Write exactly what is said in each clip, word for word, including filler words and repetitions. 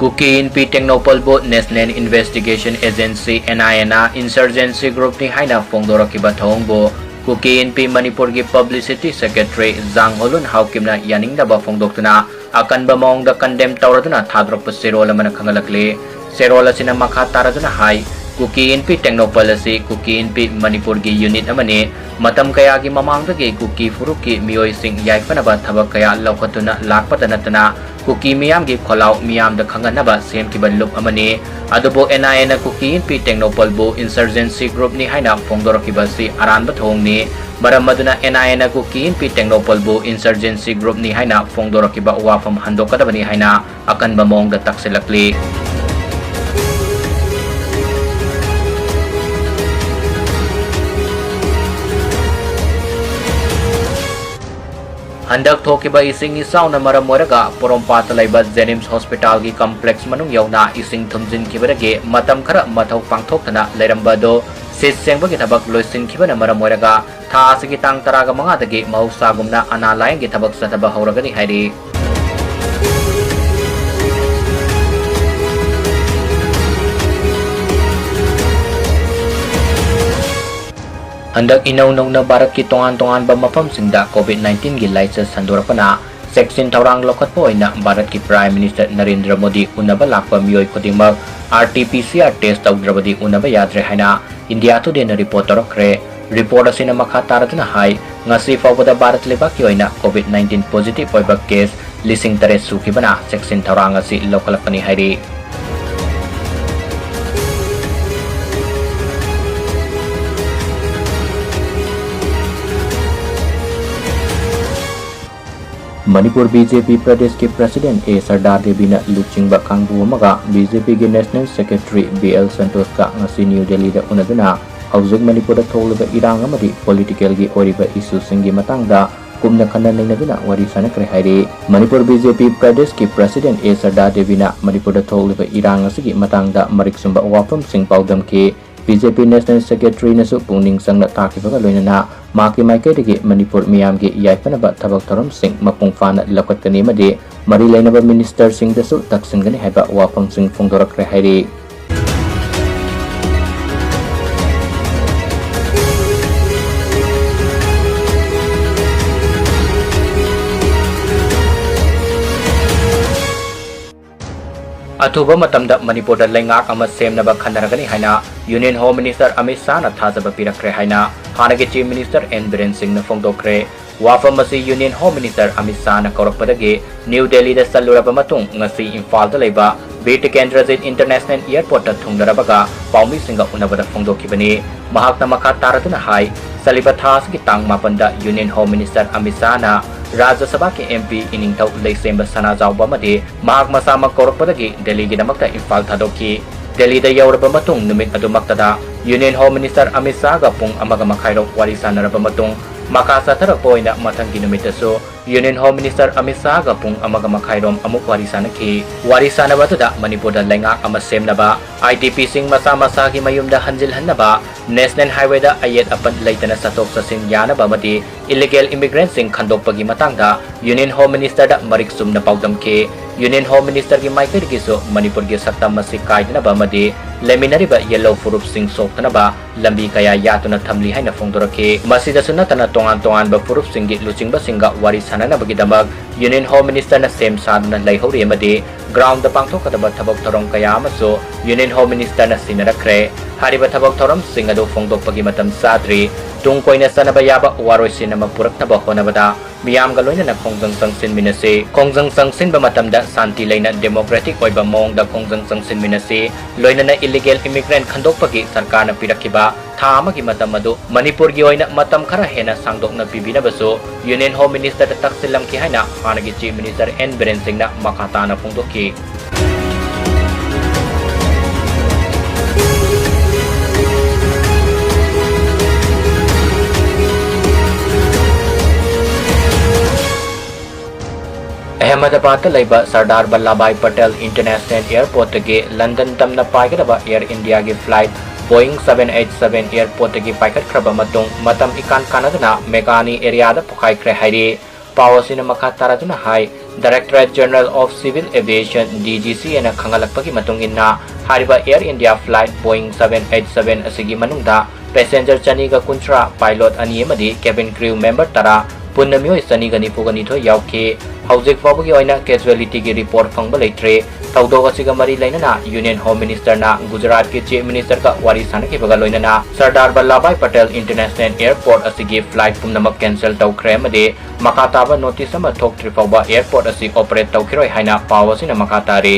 Kuki ꯏꯟꯄꯤ ꯇꯦꯡꯅꯧꯄꯜꯕꯨ National Investigation Agency, N I A, ꯅ insurgency group ꯅꯤ ꯍꯥꯏꯅ ꯐꯣꯡꯗꯣꯔꯛꯈꯤꯕ ꯊꯧꯑꯣꯡꯕꯨ ꯀꯨꯀꯤ ꯏꯟꯄꯤ ꯃꯅꯤꯄꯨꯔꯒꯤ publicity secretary ꯖꯥꯡꯍꯣꯂꯨꯟ ꯍꯥꯎꯀꯤꯝꯅ ꯌꯥꯅꯤꯡꯗꯕ ꯐꯣꯡꯗꯣꯛꯇꯨꯅ ꯑꯀꯟꯕ ꯃꯑꯣꯡꯗ condemn ꯇꯧꯔꯗꯨꯅ ꯊꯥꯗꯣꯔꯛꯄ ꯆꯦꯔꯣꯜ ꯑꯃꯅ ꯈꯪꯍꯜꯂꯛꯂꯤ꯫ ꯆꯦꯔꯣꯜ ꯑꯁꯤꯅ ꯃꯈꯥ ꯇꯥꯔꯗꯨꯅ ꯍꯥꯏ, ꯀꯨꯀꯤ ꯏꯟꯄꯤ ꯇꯦꯡꯅꯧꯄꯜ ꯑꯁꯤ ꯀꯨꯀꯤ ꯏꯟꯄꯤ ꯃꯅꯤꯄꯨꯔꯒꯤ unit ꯑꯃꯅꯤ꯫ ꯃꯇꯝ ꯀꯌꯥꯒꯤ ꯃꯃꯥꯡꯗꯒꯤ ꯀꯨꯀꯤ ꯐꯨꯔꯨꯞꯀꯤ ꯃꯤꯑꯣꯏꯁꯤꯡ ꯌꯥꯏꯐꯅꯕ ꯊꯕꯛ ꯀꯌꯥ ꯂꯧꯈꯠꯇꯨꯅ ꯂꯥꯛꯄꯇ ꯅꯠꯇꯅ, ꯀꯨꯀꯤ ꯃꯤꯌꯥꯝꯒꯤ ꯈꯣꯜꯂꯥꯎ ꯃꯤꯌꯥꯝꯗ ꯈꯪꯍꯟꯅꯕ ꯁꯦꯝꯈꯤꯕ ꯂꯨꯞ ꯑꯃꯅꯤ꯫ ꯑꯗꯨꯕꯨ N I A ꯅ ꯀꯨꯀꯤ ꯏꯟꯄꯤ ꯇꯦꯡꯅꯧꯄꯜꯕꯨ insurgency group ꯅꯤ ꯍꯥꯏꯅ ꯐꯣꯡꯗꯣꯔꯛꯈꯤꯕ ꯑꯁꯤ ꯑꯔꯥꯟꯕ ꯊꯧꯑꯣꯡꯅꯤ꯫ ꯃꯔꯝ ꯑꯗꯨꯅ N I A ꯅ ꯀꯨꯀꯤ ꯏꯟꯄꯤ ꯇꯦꯡꯅꯧꯄꯜꯕꯨ insurgency group ꯅꯤ ꯍꯥꯏꯅ ꯐꯣꯡꯗꯣꯔꯛꯈꯤꯕ ꯋꯥꯐꯝ ꯍꯟꯗꯣꯛꯀꯗꯕꯅꯤ ꯍꯥꯏꯅ ꯑꯀꯟꯕ ꯃꯑꯣꯡꯗ ꯇꯛꯁꯤꯜꯂꯛꯂꯤ꯫ ꯍꯟꯗꯛ ꯊꯣꯛꯈꯤꯕ ꯏꯁꯤꯡ ꯏꯆꯥꯎꯅ ꯃꯔꯝ ꯑꯣꯏꯔꯒ ꯄꯣꯔꯣꯝꯄꯥꯠꯇ ꯂꯩꯕ JNIMS hospital ꯒꯤ complex ꯃꯅꯨꯡ ꯌꯧꯅ ꯏꯁꯤꯡ ꯊꯨꯝꯖꯤꯟꯈꯤꯕꯗꯒꯤ ꯃꯇꯝ ꯈꯔ ꯃꯊꯧ ꯄꯥꯡꯊꯣꯛꯇꯅ ꯂꯩꯔꯝꯕ ꯑꯗꯨ ꯁꯤꯠ ꯁꯦꯡꯕꯒꯤ ꯊꯕꯛ ꯂꯣꯏꯁꯤꯟꯈꯤꯕꯅ ꯃꯔꯝ ꯑꯣꯏꯔꯒ ꯊꯥ ꯑꯁꯤꯒꯤ ꯇꯥꯡ ꯇꯔꯥꯒ ꯃꯉꯥꯗꯒꯤ ꯃꯍꯧꯁꯥꯒꯨꯝꯅ ꯑꯅꯥ ꯂꯥꯌꯦꯡꯒꯤ ꯊꯕꯛ ꯆꯠꯊꯕ ꯍꯧꯔꯒꯅꯤ ꯍꯥꯏꯔꯤ꯫ ꯍꯟꯗꯛ ꯏꯅꯧ ꯅꯧꯅ ꯚꯥꯔꯠꯀꯤ ꯇꯣꯉꯥꯟ ꯇꯣꯉꯥꯟꯕ ꯃꯐꯝꯁꯤꯡꯗ COVID nineteen ꯒꯤ ꯂꯥꯏꯆꯠ ꯁꯟꯗꯣꯔꯛꯄꯅ ꯆꯦꯛꯁꯤꯟ ꯊꯧꯔꯥꯡ ꯂꯧꯈꯠꯄ ꯑꯣꯏꯅ ꯚꯥꯔꯠꯀꯤ Prime Minister ꯅꯔꯦꯟꯗ꯭ꯔ ꯃꯣꯗꯤ ꯎꯅꯕ ꯂꯥꯛꯄ ꯃꯤꯑꯣꯏ ꯈꯨꯗꯤꯡꯃꯛ R T P C R test ꯇꯧꯗ꯭ꯔꯕꯗꯤ ꯎꯅꯕ ꯌꯥꯗ꯭ꯔꯦ ꯍꯥꯏꯅ India Today ꯅ report ꯇꯧꯔꯛꯈ꯭ꯔꯦ꯫ Report ꯑꯁꯤꯅ ꯃꯈꯥ ꯇꯥꯔꯗꯨꯅ ꯍꯥꯏ, ꯉꯁꯤ ꯐꯥꯎꯕꯗ ꯚꯥꯔꯠ ꯂꯩꯕꯥꯛꯀꯤ ꯑꯣꯏꯅ COVID nineteen positive ꯑꯣꯏꯕ case ꯂꯤꯁꯤꯡ ꯇꯔꯦꯠ ꯁꯨꯈꯤꯕꯅ ꯆꯦꯛꯁꯤꯟ ꯊꯧꯔꯥꯡ ꯑꯁꯤ ꯂꯧꯈꯠꯂꯛꯄꯅꯤ ꯍꯥꯏꯔꯤ꯫ ꯃꯅꯤꯄꯨꯔ B J P ꯄ꯭ꯔꯗꯦꯁꯀꯤ President A ꯁꯔꯗꯥ ꯗꯦꯕꯤꯅ ꯂꯨꯆꯤꯡꯕ ꯀꯥꯡꯕꯨ ꯑꯃꯒ B J P ꯒꯤ National Secretary B L ꯁꯟꯇꯣꯁꯀ ꯉꯁꯤ ꯅ꯭ꯌꯨ ꯗꯦꯜꯂꯤꯗ ꯎꯅꯗꯨꯅ ꯍꯧꯖꯤꯛ ꯃꯅꯤꯄꯨꯔꯗ ꯊꯣꯛꯂꯤꯕ ꯏꯔꯥꯡ ꯑꯃꯗꯤ political ꯒꯤ ꯑꯣꯏꯔꯤꯕ issue ꯁꯤꯡꯒꯤ ꯃꯇꯥꯡꯗ ꯀꯨꯞꯅ ꯈꯟꯅ ꯅꯩꯅꯗꯨꯅ ꯋꯥꯔꯤ ꯁꯥꯟꯅꯈ꯭ꯔꯦ ꯍꯥꯏꯔꯤ꯫ ꯃꯅꯤꯄꯨꯔ B J P ꯄ꯭ꯔꯗꯦꯁꯀꯤ President A ꯁꯔꯗꯥ ꯗꯦꯕꯤꯅ ꯃꯅꯤꯄꯨꯔꯗ ꯊꯣꯛꯂꯤꯕ ꯏꯔꯥꯡ ꯑꯁꯤꯒꯤ ꯃꯇꯥꯡꯗ ꯃꯔꯤꯛ ꯆꯨꯝꯕ ꯋꯥꯐꯝꯁꯤꯡ ꯄꯥꯎꯗꯝꯈꯤ꯫ B J P National Secretary ꯅꯁꯨ ꯄꯨꯛꯅꯤꯡ ꯆꯪꯅ ꯇꯥꯈꯤꯕꯒ ꯂꯣꯏꯅꯅ ꯃꯍꯥꯛꯀꯤ ꯃꯥꯏꯀꯩꯗꯒꯤ ꯃꯅꯤꯄꯨꯔ ꯃꯤꯌꯥꯝꯒꯤ ꯌꯥꯏꯐꯅꯕ ꯊꯕꯛ ꯊꯧꯔꯝꯁꯤꯡ ꯃꯄꯨꯡ ꯐꯥꯅ ꯂꯧꯈꯠꯀꯅꯤ ꯑꯃꯗꯤ ꯃꯔꯤ ꯂꯩꯅꯕ ꯃꯤꯅꯤꯁꯇꯔꯁꯤꯡꯗꯁꯨ ꯇꯛꯁꯤꯟꯒꯅꯤ ꯍꯥꯏꯕ ꯋꯥꯐꯝꯁꯤꯡ ꯐꯣꯡꯗꯣꯔꯛꯈ꯭ꯔꯦ ꯍꯥꯏꯔꯤ꯫ ꯑꯊꯨꯕ ꯃꯇꯝꯗ ꯃꯅꯤꯄꯨꯔꯗ ꯂꯩꯉꯥꯛ ꯑꯃ ꯁꯦꯝꯅꯕ ꯈꯟꯅꯔꯒꯅꯤ ꯍꯥꯏꯅ Union Home Minister ꯑꯃꯤꯠ ꯁꯥꯍꯅ ꯊꯥꯖꯕ ꯄꯤꯔꯛꯈ꯭ꯔꯦ ꯍꯥꯏꯅ ꯍꯥꯟꯅꯒꯤ Chief Minister ꯑꯦꯟ ꯕꯤꯔꯦꯟ ꯁꯤꯡꯅ ꯐꯣꯡꯗꯣꯛꯈ꯭ꯔꯦ꯫ ꯋꯥꯐꯝ ꯑꯁꯤ Union Home Minister ꯑꯃꯤꯠ ꯁꯥꯍꯅ ꯀꯧꯔꯛꯄꯗꯒꯤ ꯅ꯭ꯌꯨ ꯗꯦꯜꯂꯤꯗ ꯆꯠꯂꯨꯔꯕ ꯃꯇꯨꯡ ꯉꯁꯤ ꯏꯝꯐꯥꯜꯗ ꯂꯩꯕ ꯕꯤꯔ ꯇꯤꯀꯦꯟꯗ꯭ꯔꯖꯤꯠ International Airport ꯇ ꯊꯨꯡꯂꯔꯕꯒ ꯄꯥꯎꯃꯤꯁꯤꯡꯒ ꯎꯅꯕꯗ ꯐꯣꯡꯗꯣꯛꯈꯤꯕꯅꯤ꯫ ꯃꯍꯥꯛꯅ ꯃꯈꯥ ꯇꯥꯔꯗꯨꯅ ꯍꯥꯏ, ꯆꯠꯂꯤꯕ ꯊꯥ ꯑꯁꯤꯒꯤ ꯇꯥꯡ ꯃꯥꯄꯟꯗ Union Home Minister ꯑꯃꯤꯠ ꯁꯥꯍꯅ ꯔꯥꯖ꯭ꯌ ꯁꯚꯥꯒꯤ ꯑꯦꯝ ꯄꯤ ꯏꯅꯤꯡꯊꯧ ꯂꯩꯁꯦꯝꯕ ꯁꯅꯥꯖꯥꯎꯕ ꯑꯃꯗꯤ ꯃꯍꯥꯛ ꯃꯁꯥꯃꯛ ꯀꯧꯔꯛꯄꯗꯒꯤ ꯗꯦꯜꯂꯤꯒꯤꯗꯃꯛꯇ ꯏꯝꯐꯥꯜ ꯊꯥꯗꯣꯛꯈꯤ꯫ ꯗꯦꯜꯂꯤꯗ ꯌꯧꯔꯕ ꯃꯇꯨꯡ ꯅꯨꯃꯤꯠ ꯑꯗꯨꯃꯛꯇꯗ Union Home Minister ꯑꯃꯤꯠ ꯁꯥꯍꯒ ꯄꯨꯡ ꯑꯃꯒ ꯃꯈꯥꯏꯔꯣꯝ ꯋꯥꯔꯤ ꯁꯥꯟꯅꯔꯕ ꯃꯇꯨꯡ ꯃꯈꯥ ꯆꯠꯊꯔꯛꯄ ꯑꯣꯏꯅ ꯃꯊꯪꯒꯤ ꯅꯨꯃꯤꯠꯇꯁꯨ Union Home Minister ꯑꯃꯤꯠ ꯁꯥꯍꯒ ꯄꯨꯡ ꯑꯃꯒ ꯃꯈꯥꯏꯔꯣꯝ ꯑꯃꯨꯛ ꯋꯥꯔꯤ ꯁꯥꯟꯅꯈꯤ꯫ ꯋꯥꯔꯤ ꯁꯥꯟꯅꯕ ꯑꯗꯨꯗ ꯃꯅꯤꯄꯨꯔꯗ ꯂꯩꯉꯥꯛ ꯑꯃ ꯁꯦꯝꯅꯕ, ꯑꯥꯏ ꯗꯤ ꯄꯤ ꯁꯤꯡ ꯃꯁꯥ ꯃꯁꯥꯒꯤ ꯃꯌꯨꯝꯗ ꯍꯟꯖꯤꯜꯍꯟꯅꯕ, National Highway ꯗ ꯑꯌꯦꯠ ꯑꯄꯟ ꯂꯩꯇꯅ ꯆꯠꯊꯣꯛ ꯆꯠꯁꯤꯟ ꯌꯥꯅꯕ ꯑꯃꯗꯤ illegal immigrant ꯁꯤꯡ ꯈꯟꯗꯣꯛꯄꯒꯤ ꯃꯇꯥꯡꯗ Union Home Minister ꯗ ꯃꯔꯤꯛ ꯆꯨꯝꯅ ꯄꯥꯎꯗꯝꯈꯤ꯫ Union Home Minister ꯒꯤ ꯃꯥꯏꯀꯩꯗꯒꯤꯁꯨ ꯃꯅꯤꯄꯨꯔꯒꯤ ꯁꯛꯇꯝ ꯑꯁꯤ ꯀꯥꯏꯗꯅꯕ ꯑꯃꯗꯤ ꯂꯩꯃꯤꯟꯅꯔꯤꯕ ꯌꯦꯜꯍꯧ ꯐꯨꯔꯨꯞꯁꯤꯡ ꯁꯣꯛꯇꯅꯕ ꯂꯝꯕꯤ ꯀꯌꯥ ꯌꯥꯠꯇꯨꯅ ꯊꯝꯂꯤ ꯍꯥꯏꯅ ꯐꯣꯡꯗꯣꯔꯛꯈꯤ꯫ ꯃꯁꯤꯗꯁꯨ ꯅꯠꯇꯅ ꯇꯣꯉꯥꯟ ꯇꯣꯉꯥꯟꯕ ꯐꯨꯔꯨꯞꯁꯤꯡꯒꯤ ꯂꯨꯆꯤꯡꯕꯁꯤꯡꯒ ꯋꯥꯔꯤ ꯁꯥꯟꯅꯅꯕꯒꯤꯗꯃꯛ Union Home Minister ꯅ ꯁꯦꯝ ꯁꯥꯗꯨꯅ ꯂꯩꯍꯧꯔꯤ ꯑꯃꯗꯤ ground ꯗ ꯄꯥꯡꯊꯣꯛꯀꯗꯕ ꯊꯕꯛ ꯊꯧꯔꯝ ꯀꯌꯥ ꯑꯃꯁꯨ Union Home Minister ꯅ ꯁꯤꯟꯅꯔꯛꯈ꯭ꯔꯦ꯫ ꯍꯥꯏꯔꯤꯕ ꯊꯕꯛ ꯊꯧꯔꯝꯁꯤꯡ ꯑꯗꯨ ꯐꯣꯡꯗꯣꯛꯄꯒꯤ ꯃꯇꯝ ꯆꯥꯗ꯭ꯔꯤ꯫ ꯇꯨꯡ ꯀꯣꯏꯅ ꯆꯠꯅꯕ ꯌꯥꯕ ꯋꯥꯔꯣꯏꯁꯤꯟ ꯑꯃ ꯄꯨꯔꯛꯅꯕ ꯍꯣꯠꯅꯕꯗ ꯃꯤꯌꯥꯝꯒ ꯂꯣꯏꯅꯅ ꯈꯣꯡꯖꯪ ꯆꯪꯁꯤꯟꯃꯤꯟꯅꯁꯤ꯫ ꯈꯣꯡꯖꯪ ꯆꯪꯁꯤꯟꯕ ꯃꯇꯝꯗ ꯁꯥꯟꯇꯤ ꯂꯩꯅ democratic ꯑꯣꯏꯕ ꯃꯑꯣꯡꯗ ꯈꯣꯡꯖꯪ ꯆꯪꯁꯤꯟꯃꯤꯟꯅꯁꯤ꯫ ꯂꯣꯏꯅꯅ illegal immigrant ꯈꯟꯗꯣꯛꯄꯒꯤ ꯁꯔꯀꯥꯔꯅ ꯄꯤꯔꯛꯈꯤꯕ ꯊꯥ ꯑꯃꯒꯤ ꯃꯇꯝ ꯑꯗꯨ ꯃꯅꯤꯄꯨꯔꯒꯤ ꯑꯣꯏꯅ ꯃꯇꯝ ꯈꯔ ꯍꯦꯟꯅ ꯁꯥꯡꯗꯣꯛꯅ ꯄꯤꯕꯤꯅꯕꯁꯨ Union Home Minister ꯗ ꯇꯛꯁꯤꯜꯂꯝꯈꯤ ꯍꯥꯏꯅ ꯍꯥꯟꯅꯒꯤ Chief Minister ꯑꯦꯟ ꯕꯤꯔꯦꯟ ꯁꯤꯡꯅ ꯃꯈꯥ ꯇꯥꯅ ꯐꯣꯡꯗꯣꯛꯈꯤ꯫ ꯑꯍꯃꯗꯥꯕꯥꯗꯇ ꯂꯩꯕ ꯁꯔꯗꯥꯔ ꯚꯜꯂꯥꯚꯥꯏ ꯄꯇꯦꯜ International Airport ꯇꯒꯤ ꯂꯟꯗꯟ ꯇꯝꯅ ꯄꯥꯏꯒꯗꯕ Air India ꯒꯤ flight Boeing seven eight seven airport ꯇꯒꯤ ꯄꯥꯏꯈꯠꯈ꯭ꯔꯕ ꯃꯇꯨꯡ ꯃꯇꯝ ꯏꯀꯥꯟ ꯀꯥꯟꯅꯗꯅ ꯃꯦꯒꯥꯅꯤ area ꯗ ꯄꯣꯈꯥꯏꯈ꯭ꯔꯦ ꯍꯥꯏꯔꯤ꯫ ꯄꯥꯎ ꯑꯁꯤꯅ ꯃꯈꯥ ꯇꯥꯔꯗꯨꯅ ꯍꯥꯏ, Directorate General of Civil Aviation, D G C ꯅ ꯈꯪꯍꯜꯂꯛꯄꯒꯤ ꯃꯇꯨꯡ ꯏꯟꯅ, ꯍꯥꯏꯔꯤꯕ Air India flight Boeing seven eight seven ꯑꯁꯤꯒꯤ ꯃꯅꯨꯡꯗ passenger ꯆꯅꯤꯒ ꯀꯨꯟꯊ꯭ꯔꯥ, pilot ꯑꯅꯤ ꯑꯃꯗꯤ cabin crew member ꯇꯔꯥ, ꯄꯨꯟꯅ ꯃꯤꯑꯣꯏ ꯆꯅꯤꯒ ꯅꯤꯐꯨꯒ ꯅꯤꯊꯣꯏ ꯌꯥꯎꯈꯤ꯫ ꯍꯧꯖꯤꯛ ꯐꯥꯎꯕꯒꯤ ꯑꯣꯏꯅ casualty ꯒꯤ report ꯐꯪꯕ ꯂꯩꯇ꯭ꯔꯤ꯫ ꯊꯧꯗꯣꯛ ꯑꯁꯤꯒ ꯃꯔꯤ ꯂꯩꯅꯅ Union Home Minister ꯅ ꯒꯨꯖꯔꯥꯠꯀꯤ Chief Minister ꯒ ꯋꯥꯔꯤ ꯁꯥꯟꯅꯈꯤꯕꯒ ꯂꯣꯏꯅꯅ ꯁꯔꯗꯥꯔ ꯚꯜꯂꯥꯚꯥꯏ ꯄꯇꯦꯜ International Airport ꯑꯁꯤꯒꯤ flight ꯄꯨꯝꯅꯃꯛ cancel ꯇꯧꯈ꯭ꯔꯦ ꯑꯃꯗꯤ ꯃꯈꯥ ꯇꯥꯕ notice ꯑꯃ ꯊꯣꯛꯇ꯭ꯔꯤ ꯐꯥꯎꯕ airport ꯑꯁꯤ operate ꯇꯧꯈꯤꯔꯣꯏ ꯍꯥꯏꯅ ꯄꯥꯎ ꯑꯁꯤꯅ ꯃꯈꯥ ꯇꯥꯔꯤ꯫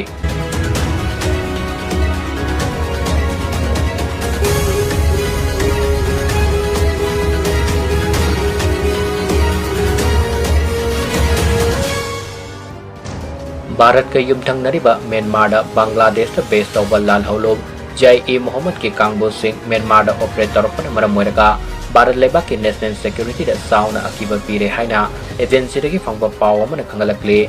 ꯚꯥꯔꯠꯀ ꯌꯨꯝꯊꯪꯅꯔꯤꯕ ꯃ꯭ꯌꯥꯟꯃꯥꯔꯗ ꯕꯪꯒ꯭ꯂꯥꯗꯦꯁꯇ base ꯇꯧꯕ ꯂꯥꯜꯍꯧꯂꯨꯞ ꯖꯩ ꯏ ꯃꯣꯍꯝꯃꯗꯀꯤ ꯀꯥꯡꯕꯨꯁꯤꯡ ꯃ꯭ꯌꯥꯟꯃꯥꯔꯗ operate ꯇꯧꯔꯛꯄꯅ ꯃꯔꯝ ꯑꯣꯏꯔꯒ ꯚꯥꯔꯠ ꯂꯩꯕꯥꯛꯀꯤ national security ꯗ ꯆꯥꯎꯅ ꯑꯀꯤꯕ ꯄꯤꯔꯦ ꯍꯥꯏꯅ agency ꯗꯒꯤ ꯐꯪꯕ ꯄꯥꯎ ꯑꯃꯅ ꯈꯪꯍꯜꯂꯛꯂꯤ꯫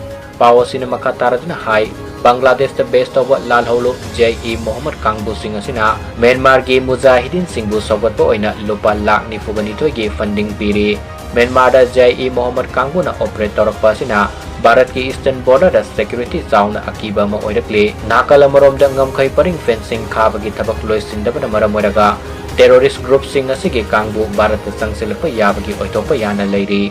ꯄꯥꯎ ꯑꯁꯤꯅ ꯃꯈꯥ ꯇꯥꯔꯗꯨꯅ ꯍꯥꯏ, ꯕꯪꯒ꯭ꯂꯥꯗꯦꯁꯇ base ꯇꯧꯕ ꯂꯥꯜꯍꯧꯂꯨꯞ ꯖꯩ ꯏ ꯃꯣꯍꯝꯃꯗ ꯀꯥꯡꯕꯨꯁꯤꯡ ꯑꯁꯤꯅ ꯃ꯭ꯌꯥꯟꯃꯥꯔꯒꯤ ꯃꯨꯖꯥꯍꯤꯗꯤꯟꯁꯤꯡꯕꯨ ꯁꯧꯒꯠꯄ ꯑꯣꯏꯅ ꯂꯨꯄꯥ ꯂꯥꯈ ꯅꯤꯐꯨꯒ ꯅꯤꯊꯣꯏꯒꯤ funding ꯄꯤꯔꯤ꯫ ꯃ꯭ꯌꯥꯟꯃꯥꯔꯗ ꯖꯩ ꯏ ꯃꯣꯍꯝꯃꯗ ꯀꯥꯡꯕꯨꯅ operate ꯇꯧꯔꯛꯄ ꯑꯁꯤꯅ ꯚꯥꯔꯠꯀꯤ eastern border ꯗ security ꯆꯥꯎꯅ ꯑꯀꯤꯕ ꯑꯃ ꯑꯣꯏꯔꯛꯂꯤ꯫ ꯅꯥꯀꯜ ꯑꯃꯔꯣꯝꯗ ꯉꯝꯈꯩ ꯄꯔꯤꯡ fencing ꯈꯥꯕꯒꯤ ꯊꯕꯛ ꯂꯣꯏꯁꯤꯟꯗꯕꯅ ꯃꯔꯝ ꯑꯣꯏꯔꯒ terrorist group ꯁꯤꯡ ꯑꯁꯤꯒꯤ ꯀꯥꯡꯕꯨ ꯚꯥꯔꯠꯇ ꯆꯪꯁꯤꯜꯂꯛꯄ ꯌꯥꯕꯒꯤ ꯑꯣꯏꯊꯣꯛꯄ ꯌꯥꯅ ꯂꯩꯔꯤ꯫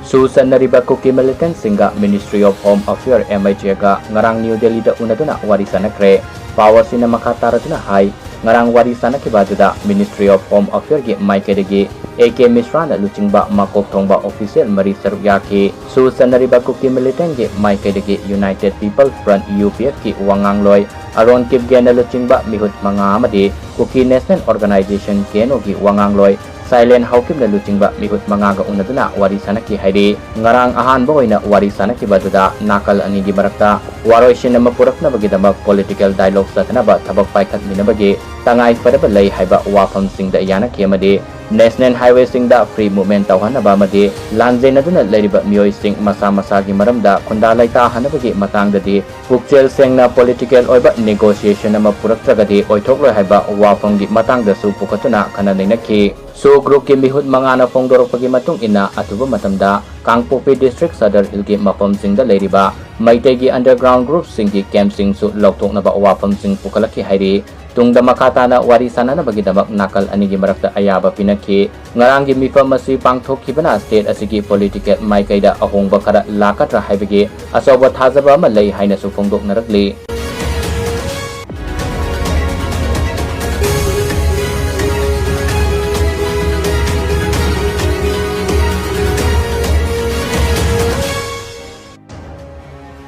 ꯁꯨ ꯆꯟꯅꯔꯤꯕ ꯀꯨꯀꯤ militant ꯁꯤꯡꯒ Ministry of Home Affairs, M H A ꯒ ꯉꯔꯥꯡ ꯅ꯭ꯌꯨ ꯗꯦꯜꯂꯤꯗ ꯎꯅꯗꯨꯅ ꯋꯥꯔꯤ ꯁꯥꯟꯅꯈ꯭ꯔꯦ꯫ ꯄꯥꯎ ꯑꯁꯤꯅ ꯃꯈꯥ ꯇꯥꯔꯗꯨꯅ ꯍꯥꯏ, ꯉꯔꯥꯡ ꯋꯥꯔꯤ ꯁꯥꯟꯅꯈꯤꯕ ꯑꯗꯨꯗ Ministry of Home Affairs ꯒꯤ ꯃꯥꯏꯀꯩꯗꯒꯤ ꯑꯦ ꯀꯦ ꯃꯤꯁ꯭ꯔꯥꯅ ꯂꯨꯆꯤꯡꯕ ꯃꯀꯣꯛ ꯊꯣꯡꯕ official ꯃꯔꯤ ꯁꯔꯨꯛ ꯌꯥꯈꯤ꯫ ꯁꯨ ꯆꯟꯅꯔꯤꯕ ꯀꯨꯀꯤ militant ꯀꯤ ꯃꯥꯏꯀꯩꯗꯒꯤ United People Front, U P F ꯀꯤ ꯋꯥꯉꯥꯡꯂꯣꯏ ꯑꯔꯣꯟ ꯀꯤꯞꯒꯦꯟꯅ ꯂꯨꯆꯤꯡꯕ ꯃꯤꯍꯨꯠ ꯃꯉꯥ ꯑꯃꯗꯤ Kuki National Organisation, K N O ꯒꯤ ꯋꯥꯉꯥꯡꯂꯣꯏ ꯁꯥꯏꯂꯦꯟ ꯍꯥꯎꯀꯤꯞꯅ ꯂꯨꯆꯤꯡꯕ ꯃꯤꯍꯨꯠ ꯃꯉꯥꯒ ꯎꯅꯗꯨꯅ ꯋꯥꯔꯤ ꯁꯥꯟꯅꯈꯤ ꯍꯥꯏꯔꯤ꯫ ꯉꯔꯥꯡ ꯑꯍꯥꯟꯕ ꯑꯣꯏꯅ ꯋꯥꯔꯤ ꯁꯥꯟꯅꯈꯤꯕ ꯑꯗꯨꯗ ꯅꯥꯀꯜ ꯑꯅꯤꯒꯤ ꯃꯔꯛꯇ ꯋꯥꯔꯣꯏꯁꯤꯟ ꯑꯃ ꯄꯨꯔꯛꯅꯕꯒꯤꯗꯃꯛ political dialogue ꯆꯠꯊꯅꯕ ꯊꯕꯛ ꯄꯥꯏꯈꯠꯃꯤꯟꯅꯕꯒꯤ ꯇꯉꯥꯏ ꯐꯗꯕ ꯂꯩ ꯍꯥꯏꯕ ꯋꯥꯐꯝꯁꯤꯡꯗ ꯌꯥꯅꯈꯤ ꯑꯃꯗꯤ National Highwayꯁꯤꯡꯗ free movement ꯇꯧꯍꯟꯅꯕ ꯑꯃꯗꯤ ꯂꯥꯟꯖꯦꯟꯅꯗꯨꯅ ꯂꯩꯔꯤꯕ ꯃꯤꯑꯣꯏꯁꯤꯡ ꯃꯁꯥ ꯃꯁꯥꯒꯤ ꯃꯔꯝꯗ ꯈꯨꯟꯗꯥ ꯂꯩꯇꯥꯍꯟꯅꯕꯒꯤ ꯃꯇꯥꯡꯗꯗꯤ ꯄꯨꯛꯆꯦꯜ ꯁꯦꯡꯅ political ꯑꯣꯏꯕ negotiation ꯑꯃ ꯄꯨꯔꯛꯇ꯭ꯔꯒꯗꯤ ꯑꯣꯏꯊꯣꯛꯂꯣꯏ ꯍꯥꯏꯕ ꯋꯥꯐꯝꯒꯤ ꯃꯇꯥꯡꯗꯁꯨ ꯄꯨꯈꯠꯇꯨꯅ ꯈꯟꯅ ꯅꯩꯅꯈꯤ꯫ SoO groupꯀꯤ ꯃꯤꯍꯨꯠ ꯃꯉꯥꯅ ꯐꯣꯡꯗꯣꯔꯛꯄꯒꯤ ꯃꯇꯨꯡ ꯏꯟꯅ, ꯑꯊꯨꯕ ꯃꯇꯝꯗ ꯀꯥꯡꯄꯣꯛꯄꯤ district ꯁꯗꯔ ꯍꯤꯜꯒꯤ ꯃꯐꯝꯁꯤꯡꯗ ꯂꯩꯔꯤꯕ ꯃꯩꯇꯩꯒꯤ underground groupꯁꯤꯡꯒꯤ campꯁꯤꯡꯁꯨ ꯂꯧꯊꯣꯛꯅꯕ ꯋꯥꯐꯝꯁꯤꯡ ꯄꯨꯈꯠꯂꯛꯈꯤ ꯍꯥꯏꯔꯤ꯫ ꯇꯨꯡꯗ ꯃꯈꯥ ꯇꯥꯅ ꯋꯥꯔꯤ ꯁꯥꯅꯅꯕꯒꯤꯗꯃꯛ ꯅꯥꯀꯜ ꯑꯅꯤꯒꯤ ꯃꯔꯛꯇ ꯑꯌꯥꯕ ꯄꯤꯅꯈꯤ꯫ ꯉꯔꯥꯡꯒꯤ ꯃꯤꯐꯝ ꯑꯁꯤ ꯄꯥꯡꯊꯣꯛꯈꯤꯕꯅ state ꯑꯁꯤꯒꯤ political ꯃꯥꯏꯀꯩꯗ ꯑꯍꯣꯡꯕ ꯈꯔ ꯂꯥꯛꯀꯗ꯭ꯔꯥ ꯍꯥꯏꯕꯒꯤ ꯑꯆꯧꯕ ꯊꯥꯖꯕ ꯑꯃ ꯂꯩ ꯍꯥꯏꯅꯁꯨ ꯐꯣꯡꯗꯣꯛꯅꯔꯛꯂꯤ꯫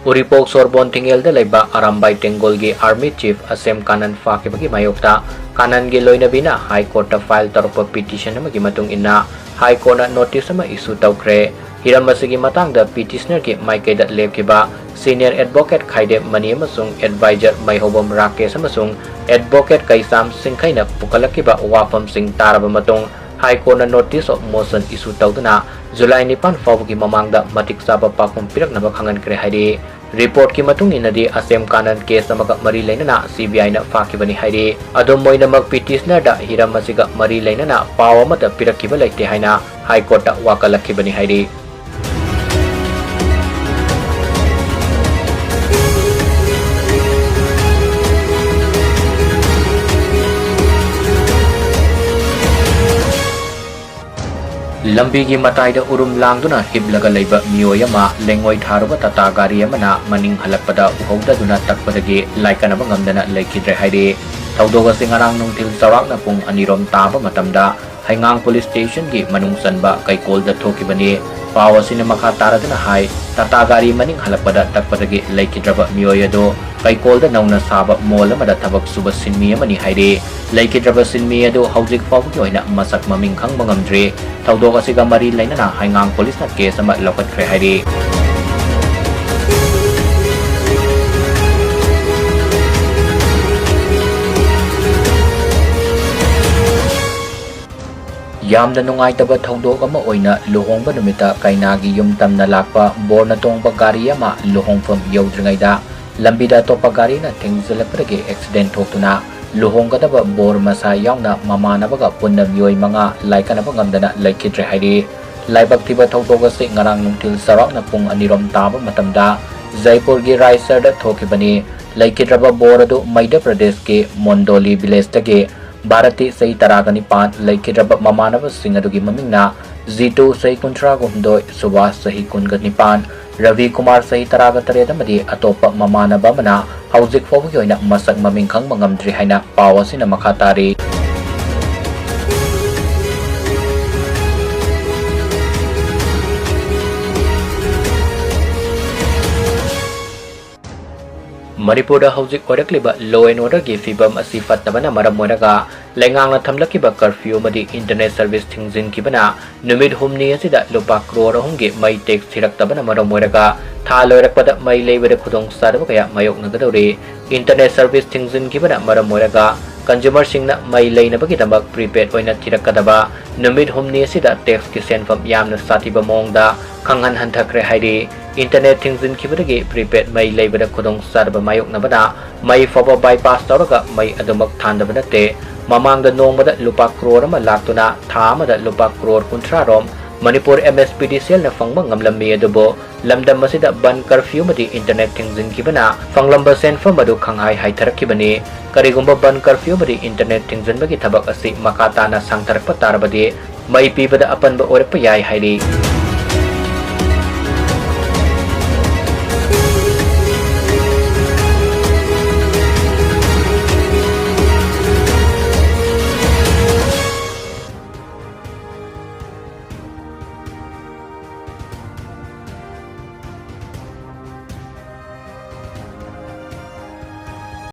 ꯎꯔꯤꯄꯣꯛ ꯁꯣꯔꯕꯣꯟ ꯊꯤꯡꯉꯦꯜꯗ ꯂꯩꯕ ꯑꯔꯥꯝꯕꯥꯏ ꯇꯦꯡꯒꯣꯜꯒꯤ army chief ꯑꯁꯦꯝ ꯀꯥꯅꯟ ꯐꯥꯈꯤꯕꯒꯤ ꯃꯥꯌꯣꯛꯇ ꯀꯥꯅꯟꯒꯤ ꯂꯣꯏꯅꯕꯤꯅ High Courtꯇ file ꯇꯧꯔꯛꯄ petition ꯑꯃꯒꯤ ꯃꯇꯨꯡ ꯏꯟꯅ High Courtꯅ notice ꯑꯃ issue ꯇꯧꯈ꯭ꯔꯦ꯫ ꯍꯤꯔꯝ ꯑꯁꯤꯒꯤ ꯃꯇꯥꯡꯗ petitionerꯒꯤ ꯃꯥꯏꯀꯩꯗ ꯂꯦꯞꯈꯤꯕ senior advocate ꯈꯥꯏꯗꯦꯞ ꯃꯅꯤ ꯑꯃꯁꯨꯡ advisor ꯃꯩꯍꯧꯕꯝ ꯔꯥꯀꯦꯁ ꯑꯃꯁꯨꯡ advocate ꯀꯩꯁꯥꯝ ꯁꯤꯡꯈꯩꯅ ꯄꯨꯈꯠꯂꯛꯈꯤꯕ ꯋꯥꯐꯝꯁꯤꯡ ꯇꯥꯔꯕ ꯃꯇꯨꯡ, High Courtꯅ notice of motion issue ꯇꯧꯗꯨꯅ July ꯅꯤꯄꯥꯟ ꯐꯥꯎꯕꯒꯤ ꯃꯃꯥꯡꯗ ꯃꯇꯤꯛ ꯆꯥꯕ ꯄꯥꯎꯈꯨꯝ ꯄꯤꯔꯛꯅꯕ ꯈꯪꯍꯟꯈ꯭ꯔꯦ ꯍꯥꯏꯔꯤ꯫ Reportꯀꯤ ꯃꯇꯨꯡ ꯏꯟꯅꯗꯤ, ꯑꯁꯦꯝ ꯀꯥꯅꯟ case ꯑꯃꯒ ꯃꯔꯤ ꯂꯩꯅꯅ CBIꯅ ꯐꯥꯈꯤꯕꯅꯤ ꯍꯥꯏꯔꯤ꯫ ꯑꯗꯨꯝ ꯑꯣꯏꯅꯃꯛ, petitionerꯗ ꯍꯤꯔꯝ ꯑꯁꯤꯒ ꯃꯔꯤ ꯂꯩꯅꯅ ꯄꯥꯎ ꯑꯃꯠꯇ ꯄꯤꯔꯛꯈꯤꯕ ꯂꯩꯇꯦ ꯍꯥꯏꯅ High Courtꯇ ꯋꯥꯀꯠꯂꯛꯈꯤꯕꯅꯤ ꯍꯥꯏꯔꯤ꯫ ꯂꯝꯕꯤꯒꯤ ꯃꯇꯥꯏꯗ ꯎꯔꯨꯝ ꯂꯥꯡꯗꯨꯅ ꯍꯤꯞꯂꯒ ꯂꯩꯕ ꯃꯤꯑꯣꯏ ꯑꯃ ꯂꯦꯡꯉꯣꯏ ꯊꯥꯔꯨꯕ ꯇꯥꯇꯥ ꯒꯥꯔꯤ ꯑꯃꯅ ꯃꯅꯤꯡ ꯍꯜꯂꯛꯄꯗ ꯎꯍꯧꯗꯗꯨꯅ ꯇꯛꯄꯗꯒꯤ ꯂꯥꯏꯀꯠꯅꯕ ꯉꯝꯗꯅ ꯂꯩꯈꯤꯗ꯭ꯔꯦ ꯍꯥꯏꯔꯤ꯫ ꯊꯧꯗꯣꯛ ꯑꯁꯤ ꯉꯔꯥꯡ ꯅꯨꯡꯊꯤꯜ ꯆꯥꯎꯔꯥꯛꯅ ꯄꯨꯡ ꯑꯅꯤꯔꯣꯝ ꯇꯥꯕ ꯃꯇꯝꯗ ꯍꯩꯉꯥꯡ police stationꯒꯤ ꯃꯅꯨꯡ ꯆꯟꯕ ꯀꯩꯀꯣꯜꯗ ꯊꯣꯛꯈꯤꯕꯅꯤ꯫ ꯄꯥꯎ ꯑꯁꯤꯅ ꯃꯈꯥ ꯇꯥꯔꯗꯨꯅ ꯍꯥꯏ, ꯇꯥꯇꯥ ꯒꯥꯔꯤ ꯃꯅꯤꯡ ꯍꯜꯂꯛꯄꯗ ꯇꯛꯄꯗꯒꯤ ꯂꯩꯈꯤꯗ꯭ꯔꯕ ꯃꯤꯑꯣꯏ ꯑꯗꯨ ꯀꯩꯀꯣꯜꯗ ꯅꯧꯅ ꯁꯥꯕ mall ꯑꯃꯗ ꯊꯕꯛ ꯁꯨꯕ ꯁꯤꯟꯃꯤ ꯑꯃꯅꯤ ꯍꯥꯏꯔꯤ꯫ ꯂꯩꯈꯤꯗ꯭ꯔꯕ ꯁꯤꯟꯃꯤ ꯑꯗꯨ ꯍꯧꯖꯤꯛ ꯐꯥꯎꯕꯒꯤ ꯑꯣꯏꯅ ꯃꯁꯛ ꯃꯃꯤꯡ ꯈꯪꯕ ꯉꯝꯗ꯭ꯔꯤ꯫ ꯊꯧꯗꯣꯛ ꯑꯁꯤꯒ ꯃꯔꯤ ꯂꯩꯅꯅ ꯍꯩꯉꯥꯡ policeꯅ case ꯑꯃ ꯂꯧꯈꯠꯈ꯭ꯔꯦ ꯍꯥꯏꯔꯤ꯫ ꯌꯥꯝꯅ ꯅꯨꯡꯉꯥꯏꯇꯕ ꯊꯧꯗꯣꯛ ꯑꯃ ꯑꯣꯏꯅ ꯂꯨꯍꯣꯡꯕ ꯅꯨꯃꯤꯠꯇ ꯀꯩꯅꯥꯒꯤ ꯌꯨꯝ ꯇꯝꯅ ꯂꯥꯛꯄ ꯕꯣꯔꯅ ꯇꯣꯡꯕ ꯒꯥꯔꯤ ꯑꯃ ꯂꯨꯍꯣꯡꯐꯝ ꯌꯧꯗ꯭ꯔꯤꯉꯩꯗ ꯂꯝꯕꯤꯗ ꯑꯇꯣꯞꯄ ꯒꯥꯔꯤꯅ ꯊꯦꯡꯖꯤꯜꯂꯛꯄꯗꯒꯤ ꯑꯦꯛꯁꯤꯗꯦꯟ ꯊꯣꯛꯇꯨꯅ ꯂꯨꯍꯣꯡꯒꯗꯕ ꯕꯣꯔ ꯃꯁꯥ ꯌꯥꯎꯅ ꯃꯃꯥꯟꯅꯕꯒ ꯄꯨꯟꯅ ꯃꯤꯑꯣꯏ ꯃꯉꯥ ꯂꯥꯏꯀꯠꯅꯕ ꯉꯝꯗꯅ ꯂꯩꯈꯤꯗ꯭ꯔꯦ ꯍꯥꯏꯔꯤ꯫ ꯂꯥꯏꯕꯛ ꯊꯤꯕ ꯊꯧꯗꯣꯛ ꯑꯁꯤ ꯉꯔꯥꯡ ꯅꯨꯡꯊꯤꯜ ꯆꯥꯎꯔꯥꯛꯅ ꯄꯨꯡ ꯑꯅꯤꯔꯣꯝ ꯇꯥꯕ ꯃꯇꯝꯗ ꯖꯩꯄꯨꯔꯒꯤ ꯔꯥꯏꯁꯔꯗ ꯊꯣꯛꯈꯤꯕꯅꯤ꯫ ꯂꯩꯈꯤꯗ꯭ꯔꯕ ꯕꯣꯔ ꯑꯗꯨ ꯃꯩꯙ꯭ꯌ ꯄ꯭ꯔꯗꯦꯁꯀꯤ ꯃꯣꯟꯗꯣꯂꯤ ꯚꯤꯂꯦꯖꯇꯒꯤ ꯚꯥꯔꯠꯇꯤ ꯆꯍꯤ ꯇꯔꯥꯒ ꯅꯤꯄꯥꯟ ꯂꯩꯈꯤꯗ꯭ꯔꯕ ꯃꯃꯥꯟꯅꯕꯁꯤꯡ ꯑꯗꯨꯒꯤ ꯃꯃꯤꯡꯅ ꯖꯤꯇꯨ ꯆꯍꯤ ꯀꯨꯟꯊ꯭ꯔꯥꯒ ꯍꯨꯝꯗꯣꯏ, ꯁꯨꯕꯥꯁ ꯆꯍꯤ ꯀꯨꯟꯒ ꯅꯤꯄꯥꯟ, ꯔꯕꯤ ꯀꯨꯃꯥꯔ ꯆꯍꯤ ꯇꯔꯥꯒ ꯇꯔꯦꯠ ꯑꯃꯗꯤ ꯑꯇꯣꯞꯄ ꯃꯃꯥꯟꯅꯕ ꯑꯃꯅ ꯍꯧꯖꯤꯛ ꯐꯥꯎꯕꯒꯤ ꯑꯣꯏꯅ ꯃꯁꯛ ꯃꯃꯤꯡ ꯈꯪꯕ ꯉꯝꯗ꯭ꯔꯤ ꯍꯥꯏꯅ ꯄꯥꯎ ꯑꯁꯤꯅ ꯃꯈꯥ ꯇꯥꯔꯤ꯫ ꯃꯅꯤꯄꯨꯔꯗ ꯍꯧꯖꯤꯛ ꯑꯣꯏꯔꯛꯂꯤꯕ law and orderꯒꯤ ꯐꯤꯕꯝ ꯑꯁꯤ ꯐꯠꯇꯕꯅ ꯃꯔꯝ ꯑꯣꯏꯔꯒ ꯂꯩꯉꯥꯛꯅ ꯊꯝꯂꯛꯈꯤꯕ curfew ꯑꯃꯗꯤ internet service ꯊꯤꯡꯖꯤꯟꯈꯤꯕꯅ ꯅꯨꯃꯤꯠ ꯍꯨꯝꯅꯤ ꯑꯁꯤꯗ ꯂꯨꯄꯥ ꯀ꯭ꯔꯣꯔ ꯑꯍꯨꯝꯒꯤ ꯃꯩ tax ꯊꯤꯔꯛꯇꯕꯅ ꯃꯔꯝ ꯑꯣꯏꯔꯒ ꯊꯥ ꯂꯣꯏꯔꯛꯄꯗ ꯃꯩ ꯂꯩꯕꯗ ꯈꯨꯗꯣꯡꯆꯥꯗꯕ ꯀꯌꯥ ꯃꯥꯌꯣꯛꯅꯒꯗꯧꯔꯤ꯫ Internet service ꯊꯤꯡꯖꯤꯟꯈꯤꯕꯅ ꯃꯔꯝ ꯑꯣꯏꯔꯒ consumerꯁꯤꯡꯅ ꯃꯩ ꯂꯩꯅꯕꯒꯤꯗꯃꯛ prepaid ꯑꯣꯏꯅ ꯊꯤꯔꯛꯀꯗꯕ ꯅꯨꯃꯤꯠ ꯍꯨꯝꯅꯤ ꯑꯁꯤꯗ taxꯀꯤ ꯁꯦꯟꯐꯝ ꯌꯥꯝꯅ ꯁꯥꯊꯤꯕ ꯃꯑꯣꯡꯗ ꯈꯪꯍꯟ ꯍꯟꯊꯈ꯭ꯔꯦ ꯍꯥꯏꯔꯤ꯫ Internet ꯊꯤꯡꯖꯤꯟꯈꯤꯕꯗꯒꯤ prepaid ꯃꯩ ꯂꯩꯕꯗ ꯈꯨꯗꯣꯡꯆꯥꯗꯕ ꯃꯥꯌꯣꯛꯅꯕꯅ ꯃꯩ ꯐꯥꯎꯕ bypass ꯇꯧꯔꯒ ꯃꯩ ꯑꯗꯨꯃꯛ ꯊꯥꯟꯗꯕ ꯅꯠꯇꯦ꯫ ꯃꯃꯥꯡꯗ ꯅꯣꯡꯃꯗ ꯂꯨꯄꯥ ꯀ꯭ꯔꯣꯔ ꯑꯃ ꯂꯥꯛꯇꯨꯅ ꯊꯥ ꯑꯃꯗ ꯂꯨꯄꯥ ꯀ꯭ꯔꯣꯔ ꯀꯨꯟꯊ꯭ꯔꯥ ꯔꯣꯝ ꯃꯅꯤꯄꯨꯔ MSPDCLꯅ ꯐꯪꯕ ꯉꯝꯂꯝꯃꯤ꯫ ꯑꯗꯨꯕꯨ ꯂꯝꯗꯝ ꯑꯁꯤꯗ ꯕꯟ curfew ꯑꯃꯗꯤ internet ꯊꯤꯡꯖꯤꯟꯈꯤꯕꯅ ꯐꯪꯂꯝꯕ ꯁꯦꯟꯐꯝ ꯑꯗꯨ ꯈꯪꯍꯥꯏ ꯍꯥꯏꯊꯔꯛꯈꯤꯕꯅꯤ꯫ ꯀꯔꯤꯒꯨꯝꯕ ꯕꯟ curfew ꯑꯃꯗꯤ internet ꯊꯤꯡꯖꯤꯟꯕꯒꯤ ꯊꯕꯛ ꯑꯁꯤ ꯃꯈꯥ ꯇꯥꯅ ꯁꯥꯡꯊꯔꯛꯄ ꯇꯥꯔꯕꯗꯤ ꯃꯩ ꯄꯤꯕꯗ ꯑꯄꯟꯕ ꯑꯣꯏꯔꯛꯄ ꯌꯥꯏ ꯍꯥꯏꯔꯤ꯫